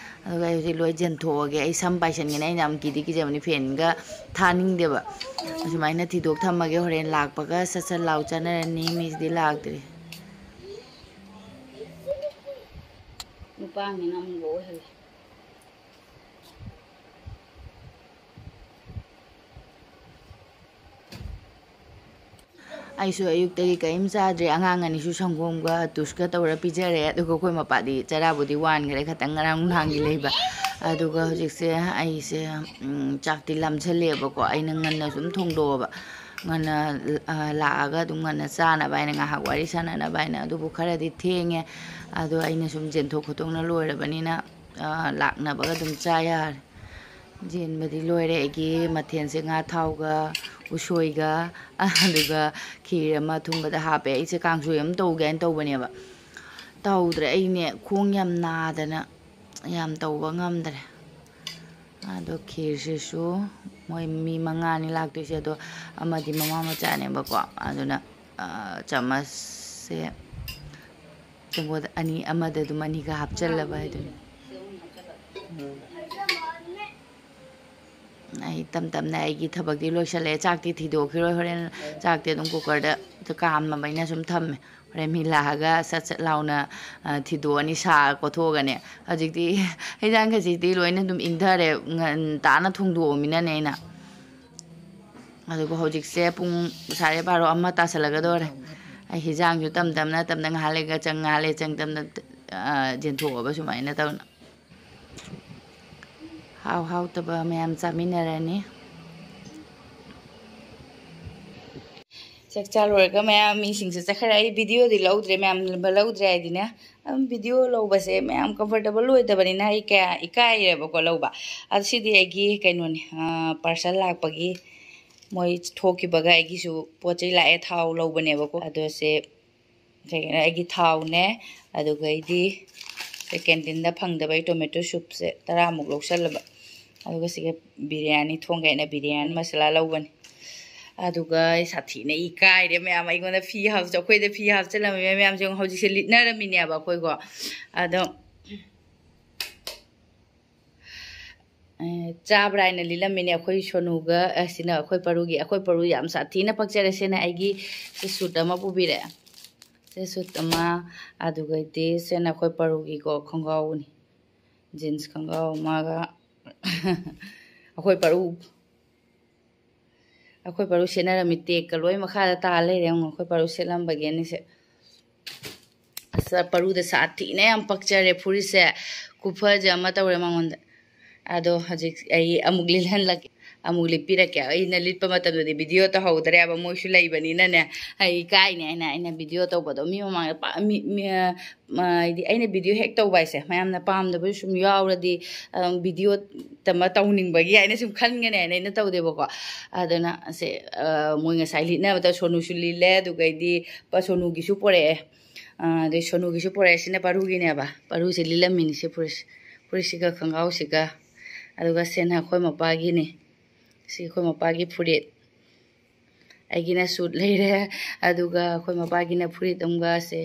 ꯑꯗꯨꯒ ꯑꯩ ꯍꯧꯖꯤꯛ ꯂꯣꯏ ꯆꯦꯟꯊꯣꯛꯑꯒꯦ꯫ ꯑꯩ ꯁꯝ ꯄꯥꯏꯁꯟꯒꯅꯤ, ꯑꯩꯅ ꯌꯥꯝ ꯀꯤꯗꯤ ꯀꯤꯖꯕꯅꯤ, ꯐꯦꯟꯒ ꯊꯥꯅꯤꯡꯗꯦꯕ꯫ ꯑꯁꯨꯃꯥꯏꯅ ꯊꯤꯗꯣꯛ ꯊꯝꯃꯒꯦ, ꯍꯣꯔꯦꯟ ꯂꯥꯛꯄꯒ ꯁꯠ ꯁꯠ ꯂꯥꯎ ꯆꯠꯅꯔꯅꯤ꯫ ꯃꯤꯁꯤꯗꯤ ꯂꯥꯛꯇ꯭ꯔꯤ꯫ ꯅꯨꯄꯥꯅꯤꯅ ꯑꯃꯨꯛ ꯑꯣꯏꯍꯜꯂꯦ꯫ ꯑꯩꯁꯨ ꯑꯌꯨꯛꯇꯒꯤ ꯀꯔꯤꯝ ꯆꯥꯗ꯭ꯔꯤ꯫ ꯑꯉꯥꯡ ꯑꯅꯤꯁꯨ ꯁꯪꯒꯣꯝꯒ ꯇꯨꯁꯀ ꯇꯧꯔ ꯄꯤꯖꯔꯦ꯫ ꯑꯗꯨꯒ ꯑꯩꯈꯣꯏ ꯃꯄꯥꯗꯤ ꯆꯔꯥꯕꯨꯗꯤ ꯋꯥꯟꯈ꯭ꯔꯦ, ꯈꯇꯪ ꯉꯔꯥꯡ ꯅꯨꯡꯗꯥꯡꯒꯤ ꯂꯩꯕ꯫ ꯑꯗꯨꯒ ꯍꯧꯖꯤꯛꯁꯦ ꯑꯩꯁꯦ, ꯎꯝ, ꯆꯥꯛꯇꯤ ꯂꯥꯝꯁꯜꯂꯛꯑꯦꯕꯀꯣ꯫ ꯑꯩꯅ ꯉꯟꯅ ꯁꯨꯝ ꯊꯣꯡꯗꯣꯛꯑꯕ꯫ ꯉꯟꯅ, ꯑ, ꯂꯥꯛꯑꯒ ꯑꯗꯨꯝ ꯉꯟꯅ ꯆꯥꯅꯕ ꯍꯥꯏꯅ, ꯉꯥꯏꯍꯥꯛ ꯋꯥꯔꯤ ꯁꯥꯟꯅꯅꯕ ꯍꯥꯏꯅ꯫ ꯑꯗꯨꯕꯨ ꯈꯔꯗꯤ ꯊꯦꯡꯉꯦ꯫ ꯑꯗꯣ ꯑꯩꯅ ꯁꯨꯝ ꯆꯦꯟꯊꯣꯛ ꯈꯣꯠꯇꯣꯛꯅ ꯂꯣꯏꯔꯕꯅꯤꯅ ꯂꯥꯛꯅꯕꯒ ꯑꯗꯨꯝ ꯆꯥ ꯌꯥꯔꯦ꯫ ꯌꯦꯟꯕꯗꯤ ꯂꯣꯏꯔꯦ ꯑꯩꯒꯤ ꯃꯊꯦꯜꯁꯦ, ꯉꯥ ꯊꯥꯎꯒ ꯎꯁꯣꯏꯒ ꯑꯗꯨꯒ ꯈꯤꯔ ꯑꯃ ꯑꯊꯨꯝꯕꯗ ꯍꯥꯞꯄꯦ꯫ ꯑꯩꯁꯦ ꯀꯥꯡꯁꯣꯏ ꯑꯃ ꯇꯧꯒꯦ ꯍꯥꯏꯅ ꯇꯧꯕꯅꯦꯕ, ꯇꯧꯗ꯭ꯔꯦ꯫ ꯑꯩꯅꯦ ꯈꯣꯡ ꯌꯥꯝ ꯅꯥꯗꯅ ꯌꯥꯝ ꯇꯧꯕ ꯉꯝꯗ꯭ꯔꯦ꯫ ꯑꯗꯣ ꯈꯤꯔꯁꯤꯁꯨ ꯃꯣꯏ ꯃꯤ ꯃꯉꯥꯅꯤ ꯂꯥꯛꯇꯣꯏꯁꯦ, ꯑꯗꯣ ꯑꯃꯗꯤ ꯃꯃꯥ ꯃꯆꯥꯅꯦꯕꯀꯣ, ꯑꯗꯨꯅ ꯆꯥꯃꯁꯁꯦ ꯇꯦꯡꯀꯣꯠ ꯑꯅꯤ, ꯑꯃꯗ ꯑꯗꯨꯝ ꯑꯅꯤꯒ ꯍꯥꯞꯆꯜꯂꯕ ꯍꯥꯏꯗꯨꯅꯤ꯫ ꯑꯩ ꯇꯞ ꯇꯞꯅ ꯑꯩꯒꯤ ꯊꯕꯛꯇꯤ ꯂꯣꯏꯁꯜꯂꯛꯑꯦ꯫ ꯆꯥꯛꯇꯤ ꯊꯤꯗꯣꯛꯈꯤꯔꯣꯏ ꯍꯣꯔꯦꯟ꯫ ꯆꯥꯛꯇꯤ ꯑꯗꯨꯝ ꯀꯨꯀꯔꯗ ꯀꯥꯝꯃꯕ ꯑꯩꯅ ꯁꯨꯝ ꯊꯝꯃꯦ꯫ ꯍꯣꯔꯦꯟ ꯃꯤ ꯂꯥꯛꯑꯒ ꯁꯠ ꯁꯠ ꯂꯥꯎꯅ ꯊꯤꯗꯣꯛꯑꯅꯤ, ꯁꯥꯔ ꯈꯣꯠꯇꯣꯛꯑꯒꯅꯦ꯫ ꯍꯧꯖꯤꯛꯇꯤ ꯍꯦꯟꯖꯥꯡ ꯈꯖꯤꯛꯇꯤ ꯂꯣꯏꯅ ꯑꯗꯨꯝ ꯏꯪꯊꯔꯦ, ꯉꯟꯇꯥꯅ ꯊꯣꯡꯗꯣꯛꯑꯃꯤꯅꯅꯦ ꯑꯩꯅ꯫ ꯑꯗꯨꯕꯨ ꯍꯧꯖꯤꯛꯁꯦ ꯄꯨꯡ ꯁꯥꯔꯦ ꯕꯥꯔꯣ, ꯑꯃ ꯇꯥꯁꯜꯂꯒꯗꯧꯔꯦ꯫ ꯑꯩ ꯍꯤꯟꯖꯥꯡꯁꯨ ꯇꯝ ꯇꯝꯅ, ꯇꯝꯅ ꯉꯥꯏꯍꯥꯛ ꯂꯩꯒ ꯆꯪ, ꯉꯥꯏꯍꯥꯛ ꯂꯩ ꯆꯪ, ꯇꯝꯅ ꯌꯦꯟꯊꯣꯛꯑꯕ ꯁꯨꯃꯥꯏꯅ ꯇꯧꯅ꯫ ꯍꯥꯎ ꯍꯥꯎꯇꯕ ꯃꯌꯥꯝ ꯆꯥꯃꯤꯟꯅꯔꯅꯤ꯫ ꯆꯥꯛ ꯆꯥ ꯂꯣꯏꯔꯒ ꯃꯌꯥꯝ ꯃꯤꯁꯤꯡꯁꯨ ꯆꯠꯈ꯭ꯔꯦ꯫ ꯑꯩ ꯚꯤꯗꯤꯑꯣꯗꯤ ꯂꯧꯗ꯭ꯔꯦ, ꯃꯌꯥꯝ ꯂꯧꯗ꯭ꯔꯦ ꯍꯥꯏꯗꯤꯅꯦ, ꯑꯗꯨꯝ ꯚꯤꯗꯤꯑꯣ ꯂꯧꯕꯁꯦ ꯃꯌꯥꯝ ꯀꯝꯐꯣꯔꯇꯦꯕꯜ ꯑꯣꯏꯗꯕꯅꯤꯅ ꯑꯩ ꯀꯌꯥ ꯏꯀꯥꯏꯔꯦꯕꯀꯣ ꯂꯧꯕ꯫ ꯑꯗꯣ ꯁꯤꯗꯤ ꯑꯩꯒꯤ ꯀꯩꯅꯣꯅꯤ, ꯄꯥꯔꯁꯦꯜ ꯂꯥꯛꯄꯒꯤ ꯃꯣꯏ ꯊꯣꯛꯈꯤꯕꯒ ꯑꯩꯒꯤꯁꯨ ꯄꯣꯠ ꯆꯩ ꯂꯥꯛꯑꯦ, ꯊꯥꯎ ꯂꯧꯕꯅꯦꯕꯀꯣ꯫ ꯑꯗꯣ ꯁꯦ ꯀꯩꯅꯣ, ꯑꯩꯒꯤ ꯊꯥꯎꯅꯦ, ꯑꯗꯨꯒꯩꯗꯤ ꯁꯦ ꯀꯦꯟꯇꯤꯟꯗ ꯐꯪꯗꯕ ꯑꯩ ꯇꯣꯃꯦꯇꯣ ꯁꯨꯞꯁꯦ ꯇꯔꯥꯃꯨꯛ ꯂꯧꯁꯜꯂꯕ꯫ ꯑꯗꯨꯒ ꯁꯤꯒ ꯕꯤꯔꯌꯥꯅꯤ ꯊꯣꯡꯒꯦ ꯍꯥꯏꯅ ꯕꯤꯔꯌꯥꯅꯤ ꯃꯁꯥꯂꯥ ꯂꯧꯕꯅꯤ꯫ ꯑꯗꯨꯒ ꯑꯩ ꯁꯥꯊꯤꯅ ꯏꯀꯥꯏꯔꯦ ꯃꯌꯥꯝ, ꯑꯩꯉꯣꯟꯗ ꯐꯤ ꯍꯥꯞꯁꯨ, ꯑꯩꯈꯣꯏꯗ ꯐꯤ ꯍꯥꯞꯆꯜꯂꯝꯃꯤꯕ ꯃꯌꯥꯝꯁꯦ ꯌꯦꯡꯉꯣ꯫ ꯍꯧꯖꯤꯛꯁꯦ ꯂꯤꯠꯅꯔꯝꯃꯤꯅꯦꯕ ꯑꯩꯈꯣꯏꯀꯣ꯫ ꯑꯗꯣ ꯆꯥꯕ꯭ꯔꯥ ꯍꯥꯏꯅ ꯂꯤꯠꯂꯝꯃꯤꯅꯦ ꯑꯩꯈꯣꯏ ꯁꯣꯅꯨꯒ꯫ ꯑꯁꯤꯅ ꯑꯩꯈꯣꯏ ꯄꯔꯨꯒꯤ꯫ ꯑꯩꯈꯣꯏ ꯄꯔꯨ ꯌꯥꯝ ꯁꯥꯊꯤꯅ ꯄꯛꯆꯔꯦ꯫ ꯁꯤꯅ ꯑꯩꯒꯤ ꯁꯤ ꯁꯨꯠ ꯑꯃ ꯄꯨꯕꯤꯔꯛꯑꯦ꯫ ꯁꯤ ꯁꯨꯠ ꯑꯃ, ꯑꯗꯨꯒꯩꯗꯤ ꯁꯤꯅ ꯑꯩꯈꯣꯏ ꯄꯔꯨꯒꯤꯀꯣ ꯈꯣꯡꯒ꯭ꯔꯥꯎꯅꯤ, ꯖꯤꯟꯁ ꯈꯣꯡꯒ꯭ꯔꯥꯎ ꯑꯃꯒ꯫ ꯑꯩꯈꯣꯏ ꯄꯔꯨ, ꯑꯩꯈꯣꯏ ꯄꯔꯨ ꯁꯦꯠꯅꯔꯝꯃꯤ ꯇꯦꯛꯀ ꯂꯣꯏ ꯃꯈꯥꯗ ꯇꯥ ꯂꯩꯔꯦ꯫ ꯌꯦꯡꯉꯣ, ꯑꯩꯈꯣꯏ ꯄꯔꯨ ꯁꯦꯠꯂꯝꯕꯒꯤ ꯑꯅꯤꯁꯦ꯫ ꯑꯁ, ꯄꯔꯨꯗ ꯁꯥꯊꯤꯅ ꯌꯥꯝ ꯄꯛꯆꯔꯦ ꯐꯨꯔꯤꯠꯁꯦ꯫ ꯈꯨꯐꯖ ꯑꯃ ꯇꯧꯔꯦ ꯃꯉꯣꯟꯗ꯫ ꯑꯗꯣ ꯍꯧꯖꯤꯛ ꯑꯩ ꯑꯃꯨꯛ ꯂꯤꯠꯍꯜꯂꯛꯀꯦ꯫ ꯑꯃꯨꯛ ꯂꯤꯠꯄꯤꯔꯛꯀꯦ꯫ ꯑꯩꯅ ꯂꯤꯠꯄ ꯃꯇꯝꯗꯗꯤ ꯚꯤꯗꯤꯑꯣ ꯇꯧꯍꯧꯗ꯭ꯔꯦꯕ, ꯃꯣꯏꯁꯨ ꯂꯩꯕꯅꯤꯅꯅꯦ꯫ ꯑꯩ ꯏꯀꯥꯏꯅꯦ꯫ ꯑꯩꯅ ꯑꯩꯅ ꯚꯤꯗꯤꯑꯣ ꯇꯧꯕꯗꯣ ꯃꯤ ꯃꯃꯥꯡꯗ ꯄꯥꯛ- ꯃꯤ- ꯃꯤ- ꯑ, ꯃ- ꯍꯥꯏꯗꯤ ꯑꯩꯅ ꯚꯤꯗꯤꯑꯣ ꯍꯦꯛ ꯇꯧꯕ ꯍꯥꯏꯁꯦ ꯃꯌꯥꯝꯅ ꯄꯥꯝꯗꯕꯁꯨ ꯁꯨꯝ ꯌꯥꯎꯔꯗꯤ, ꯑ, ꯚꯤꯗꯤꯑꯣ ꯑꯃ ꯇꯧꯅꯤꯡꯕꯒꯤ ꯍꯥꯏꯅ ꯁꯨꯝ ꯈꯟꯒꯅꯤ ꯍꯥꯏꯅ ꯑꯩꯅ ꯇꯧꯗꯦꯕꯀꯣ꯫ ꯑꯗꯨꯅ ꯁꯦ, ꯑ, ꯃꯣꯏ ꯉꯁꯥꯏ ꯂꯤꯠꯅꯕꯗ ꯁꯣꯅꯨꯁꯨ ꯂꯤꯠꯂꯦ, ꯑꯗꯨꯒꯩꯗꯤ ꯄ- ꯁꯣꯅꯨꯒꯤꯁꯨ ꯄꯣꯔꯛꯑꯦ꯫ ꯑ, ꯑꯗꯩ ꯁꯣꯅꯨꯒꯤꯁꯨ ꯄꯣꯔꯛꯑꯦ꯫ ꯁꯤꯅ ꯄꯥꯔꯨꯒꯤꯅꯦꯕ꯫ ꯄꯥꯔꯨꯁꯦ ꯂꯤꯠꯂꯝꯃꯤꯅꯤ ꯁꯤ ꯐꯨꯔꯤꯠꯁꯦ, ꯐꯨꯔꯤꯠꯁꯤꯒ ꯈꯣꯡꯒ꯭ꯔꯥꯎꯁꯤꯒ꯫ ꯑꯗꯨꯒ ꯁꯤꯅ ꯑꯩꯈꯣꯏ ꯃꯄꯥꯒꯤꯅꯤ꯫ ꯁꯤ ꯑꯩꯈꯣꯏ ꯃꯄꯥꯒꯤ ꯐꯨꯔꯤꯠ꯫ ꯑꯩꯒꯤꯅ ꯁꯨꯠ ꯂꯩꯔꯦ, ꯑꯗꯨꯒ ꯑꯩꯈꯣꯏ ꯃꯄꯥꯒꯤꯅ ꯐꯨꯔꯤꯠ ꯑꯃꯒ, ꯁꯦ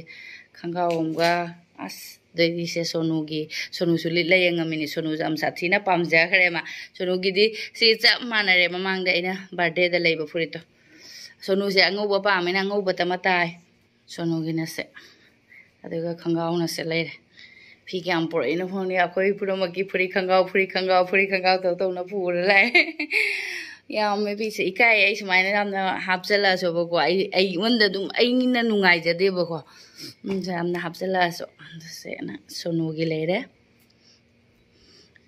ꯈꯣꯡꯒ꯭ꯔꯥꯎ ꯑꯃꯒ꯫ ꯑꯁ, ꯑꯗꯩꯗꯤ ꯁꯦ ꯁꯣꯅꯨꯒꯤ, ꯁꯣꯅꯨꯁꯨ ꯂꯤꯠꯂ ꯌꯦꯡꯉꯝꯃꯤꯅꯤ꯫ ꯁꯣꯅꯨꯁꯨ ꯌꯥꯝ ꯁꯥꯊꯤꯅ ꯄꯥꯝꯖꯈ꯭ꯔꯦ ꯃꯥ꯫ ꯁꯣꯅꯨꯒꯤꯗꯤ ꯁꯤ ꯆꯞ ꯃꯥꯟꯅꯔꯦ, ꯃꯃꯥꯡꯗ ꯑꯩꯅ ꯕꯥꯔꯗꯦꯗ ꯂꯩꯕ ꯐꯨꯔꯤꯠꯇꯣ꯫ ꯁꯣꯅꯨꯁꯦ ꯑꯉꯧꯕ ꯄꯥꯝꯃꯦꯅ ꯑꯉꯧꯕꯇ ꯑꯃ ꯇꯥꯏ꯫ ꯁꯣꯅꯨꯒꯤꯅ ꯁꯦ, ꯑꯗꯨꯒ ꯈꯣꯡꯒ꯭ꯔꯥꯎꯅ ꯁꯦ ꯂꯩꯔꯦ꯫ ꯐꯤ ꯀꯌꯥꯝ ꯄꯨꯔꯛꯏꯅꯣ ꯈꯪꯗꯦ, ꯑꯩꯈꯣꯏ ꯄꯨꯝꯅꯃꯛꯀꯤ ꯐꯨꯔꯤꯠ ꯈꯣꯡꯒ꯭ꯔꯥꯎ, ꯐꯨꯔꯤꯠ ꯈꯣꯡꯒ꯭ꯔꯥꯎ, ꯐꯨꯔꯤꯠ ꯈꯣꯡꯒ꯭ꯔꯥꯎ ꯇꯧ ꯇꯧꯅ ꯄꯨꯔ ꯂꯥꯛꯑꯦ꯫ ꯌꯥꯝꯃꯦ ꯐꯤꯁꯦ, ꯏꯀꯥꯏ꯫ ꯑꯩ ꯁꯨꯃꯥꯏꯅ ꯌꯥꯝꯅ ꯍꯥꯞꯆꯜꯂꯛꯑꯁꯨꯕꯀꯣ, ꯑꯩ ꯑꯩꯉꯣꯟꯗ ꯑꯗꯨꯝ ꯑꯩꯅ ꯅꯨꯡꯉꯥꯏꯖꯗꯦꯕꯀꯣ꯫ ꯎꯝ, ꯌꯥꯝꯅ ꯍꯥꯞꯆꯜꯂꯛꯑꯁꯨ꯫ ꯑꯗꯨ ꯁꯦꯅ ꯁꯣꯅꯨꯒꯤ ꯂꯩꯔꯦ꯫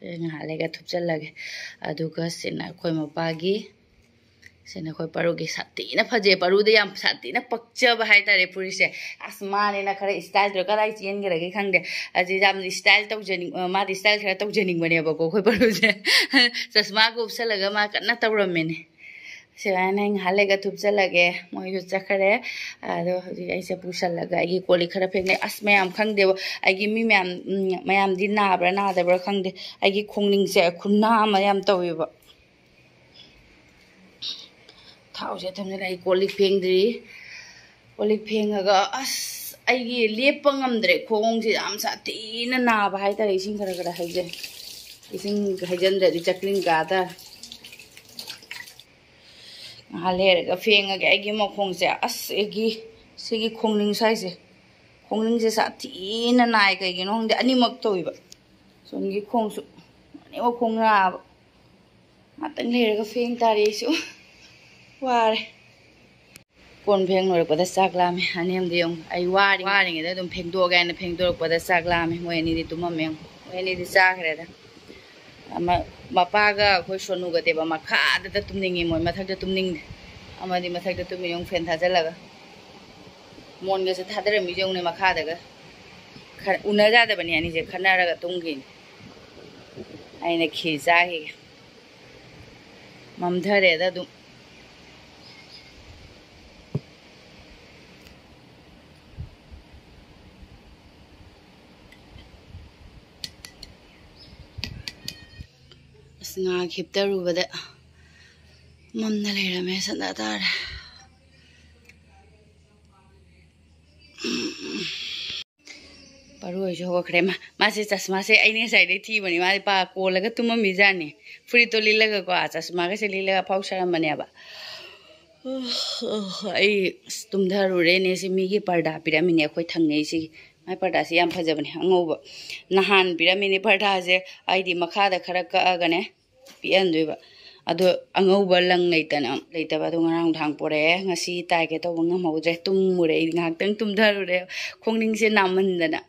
ꯁꯦ ꯉꯥꯏꯍꯥꯛ ꯂꯩꯒ ꯊꯨꯞꯆꯜꯂꯒꯦ꯫ ꯑꯗꯨꯒ ꯁꯤꯅ ꯑꯩꯈꯣꯏ ꯃꯄꯥꯒꯤ, ꯁꯤꯅ ꯑꯩꯈꯣꯏ ꯄꯥꯔꯨꯒꯤ꯫ ꯁꯥꯊꯤꯅ ꯐꯖꯩ꯫ ꯄꯥꯔꯨꯗ ꯌꯥꯝ ꯁꯥꯊꯤꯅ ꯄꯛꯆꯕ ꯍꯥꯏꯇꯥꯔꯦ ꯐꯨꯔꯤꯠꯁꯦ꯫ ꯑꯁ, ꯃꯥꯅꯦꯅ ꯈꯔ ꯏꯁꯇꯥꯏꯜ ꯇꯧꯔ ꯀꯗꯥꯏ ꯆꯦꯟꯈ꯭ꯔꯒꯦ ꯈꯪꯗꯦ꯫ ꯑꯁꯤ ꯌꯥꯝ ꯏꯁꯇꯥꯏꯜ ꯇꯧꯖꯅꯤꯡ-, ꯃꯥꯗꯤ ꯏꯁꯇꯥꯏꯜ ꯈꯔ ꯇꯧꯖꯅꯤꯡꯕꯅꯦꯕꯀꯣ ꯑꯩꯈꯣꯏ ꯄꯥꯔꯨꯁꯦ꯫ ꯆꯁꯃꯥꯒ ꯎꯞꯁꯜꯂꯒ ꯃꯥ ꯀꯟꯅ ꯇꯧꯔꯝꯃꯤꯅꯦ꯫ ꯁꯨꯃꯥꯏꯅ ꯑꯩ ꯉꯥꯏꯍꯥꯛ ꯂꯩꯒ ꯊꯨꯞꯆꯜꯂꯒꯦ꯫ ꯃꯣꯏꯁꯨ ꯆꯠꯈꯔꯦ꯫ ꯑꯗꯣ ꯍꯧꯖꯤꯛ ꯑꯩꯁꯦ ꯄꯨꯁꯜꯂꯒ ꯑꯩꯒꯤ ꯀꯣꯜ ꯂꯤꯛ ꯈꯔ ꯐꯦꯡꯅꯩ꯫ ꯑꯁ, ꯃꯌꯥꯝ ꯈꯪꯗꯦꯕ꯫ ꯑꯩꯒꯤ ꯃꯤ ꯃꯌꯥꯝ, ꯎꯝ, ꯃꯌꯥꯝꯗꯤ ꯅꯥꯕ꯭ꯔꯥ ꯅꯥꯗꯕ꯭ꯔꯥ ꯈꯪꯗꯦ꯫ ꯑꯩꯒꯤ ꯈꯣꯡꯅꯤꯡꯁꯦ ꯈꯨꯅꯥ ꯑꯃ ꯌꯥꯝ ꯇꯧꯋꯦꯕ꯫ ꯊꯥꯎꯁꯦ ꯊꯝꯖꯤꯜꯂꯦ꯫ ꯑꯩ ꯀꯣꯜ ꯂꯤꯛ ꯐꯦꯡꯗ꯭ꯔꯤ꯫ ꯀꯣꯜ ꯂꯤꯛ ꯐꯦꯡꯉꯒ, ꯑꯁ, ꯑꯩꯒꯤ ꯂꯦꯞꯄ ꯉꯝꯗ꯭ꯔꯦ꯫ ꯈꯣꯡꯁꯦ ꯌꯥꯝ ꯁꯥꯊꯤꯅ ꯅꯥꯕ ꯍꯥꯏꯇꯥꯔꯦ꯫ ꯏꯁꯤꯡ ꯈꯔ ꯈꯔ ꯍꯩꯖꯩ꯫ ꯏꯁꯤꯡ ꯍꯩꯖꯤꯟꯗ꯭ꯔꯗꯤ ꯆꯀ꯭ꯔꯤꯡ ꯀꯥꯗ꯫ ꯉꯥꯏꯍꯥꯛ ꯂꯩꯔꯒ ꯐꯦꯡꯉꯒꯦ꯫ ꯑꯩꯒꯤ ꯃꯈꯣꯡꯁꯦ, ꯑꯁ, ꯑꯩꯒꯤ ꯁꯤꯒꯤ ꯈꯣꯡꯅꯤꯡ ꯁ꯭ꯋꯥꯏꯁꯦ, ꯈꯣꯡꯅꯤꯡꯁꯦ ꯁꯥꯊꯤꯅ ꯅꯥꯏ꯫ ꯀꯩꯒꯤꯅꯣ ꯈꯪꯗꯦ, ꯑꯅꯤꯃꯛ ꯇꯧꯏꯕ꯫ ꯁꯣꯝꯒꯤ ꯈꯣꯡꯁꯨ, ꯑꯅꯤꯃꯛ ꯈꯣꯡ ꯅꯥꯕ꯫ ꯉꯥꯛꯇꯪ ꯂꯩꯔꯒ ꯐꯦꯡ ꯇꯥꯔꯦ ꯑꯩꯁꯨ꯫ ꯋꯥꯔꯦ꯫ ꯀꯣꯟ ꯐꯦꯡ ꯂꯣꯏꯔꯛꯄꯗ ꯆꯥꯛ ꯂꯥꯝꯃꯦ꯫ ꯑꯅꯦꯝꯗꯤ ꯌꯦꯡꯉꯨ, ꯑꯩ ꯋꯥꯔꯤ-, ꯋꯥꯔꯤꯉꯩꯗ ꯑꯗꯨꯝ ꯐꯦꯡꯗꯣꯛꯑꯒꯦ ꯍꯥꯏꯅ ꯐꯦꯡꯗꯣꯔꯛꯄꯗ ꯆꯥꯛ ꯂꯥꯝꯃꯦ꯫ ꯃꯣꯏ ꯑꯅꯤꯗꯤ ꯇꯨꯝꯃꯝꯃꯦ ꯌꯦꯡꯉꯨ꯫ ꯃꯣꯏ ꯑꯅꯤꯗꯤ ꯆꯥꯈ꯭ꯔꯦꯗ꯫ ꯑꯃ ꯃꯄꯥꯒ ꯑꯩꯈꯣꯏ ꯁꯣꯅꯨꯒ ꯗꯦꯕ ꯃꯈꯥꯗꯇ ꯇꯨꯝꯅꯤꯡꯉꯤ, ꯃꯣꯏ ꯃꯊꯛꯇ ꯇꯨꯝꯅꯤꯡꯗꯦ꯫ ꯑꯃꯗꯤ ꯃꯊꯛꯇ ꯇꯨꯝꯃꯤ, ꯌꯦꯡꯉꯨ, ꯐꯦꯟ ꯊꯥꯖꯤꯜꯂꯒ꯫ ꯃꯣꯟꯒꯁꯦ ꯊꯥꯗꯔꯝꯃꯤꯁꯦ ꯌꯦꯡꯉꯨꯅꯦ ꯃꯈꯥꯗꯒ꯫ ꯈ-, ꯎꯅ ꯌꯥꯗꯕꯅꯤ ꯑꯅꯤꯁꯦ, ꯈꯠꯅꯔꯒ ꯇꯨꯝꯈꯤꯅꯤ꯫ ꯑꯩꯅ ꯈꯤ ꯆꯥꯈꯤꯒꯦ꯫ ꯃꯝꯊꯔꯦꯗ ꯑꯗꯨꯝ꯫ ꯑꯁ, ꯉꯥꯏꯍꯥꯛ ꯍꯤꯞꯇꯔꯨꯕꯗ ꯃꯝꯅ ꯂꯩꯔꯝꯃꯦ, ꯁꯟꯗꯥ ꯇꯥꯔꯦ꯫ ꯄꯥꯔꯨ ꯍꯣꯏꯁꯨ ꯍꯧꯒꯠꯈ꯭ꯔꯦ꯫ ꯃꯥ-, ꯃꯥꯁꯦ ꯆꯁꯃꯥꯁꯦ ꯑꯩꯅ ꯉꯁꯥꯏꯗꯩ ꯊꯤꯕꯅꯤ꯫ ꯃꯥꯗꯤ ꯄꯥ ꯀꯣꯜꯂꯒ ꯇꯨꯝꯃꯝꯃꯤꯖꯥꯠꯅꯤ꯫ ꯐꯨꯔꯤꯠꯇꯣ ꯂꯤꯠꯂꯒꯀꯣ, ꯆꯁꯃꯥꯒꯁꯦ ꯂꯤꯠꯂꯒ ꯑꯐꯥꯎ ꯁꯥꯔꯝꯕꯅꯦꯕ꯫ ꯑꯩ ꯑꯁ ꯇꯨꯝꯊꯔꯨꯔꯦꯅꯦ꯫ ꯁꯤ ꯃꯤꯒꯤ ꯄꯔꯗꯥ ꯄꯤꯔꯝꯃꯤꯅꯦ ꯑꯩꯈꯣꯏ ꯊꯪꯅꯩꯁꯤꯒꯤ꯫ ꯃꯥꯏ ꯄꯔꯗꯥꯁꯤ ꯌꯥꯝ ꯐꯖꯕꯅꯦ, ꯑꯉꯧꯕ꯫ ꯅꯍꯥꯟ ꯄꯤꯔꯝꯃꯤꯅꯦ ꯄꯔꯗꯥꯁꯦ꯫ ꯑꯩꯗꯤ ꯃꯈꯥꯗ ꯈꯔ ꯀꯛꯑꯒꯅꯦ ꯄꯤꯛꯍꯟꯗꯣꯏꯕ꯫ ꯑꯗꯣ ꯑꯉꯧꯕ ꯂꯪ ꯂꯩꯇꯅ, ꯂꯩꯇꯕ꯫ ꯑꯗꯣ ꯉꯔꯥꯡ ꯅꯨꯡꯗꯥꯡ ꯄꯣꯔꯛꯑꯦ, ꯉꯁꯤ ꯇꯥꯏꯒꯦ ꯇꯧꯕ ꯉꯝꯍꯧꯗ꯭ꯔꯦ, ꯇꯨꯝꯃꯨꯔꯦ꯫ ꯑꯩ ꯉꯥꯏꯍꯥꯛꯇꯪ ꯇꯨꯝꯊꯔꯨꯔꯦ, ꯈꯣꯡꯅꯤꯡꯁꯦ ꯅꯥꯃꯟꯗꯅ꯫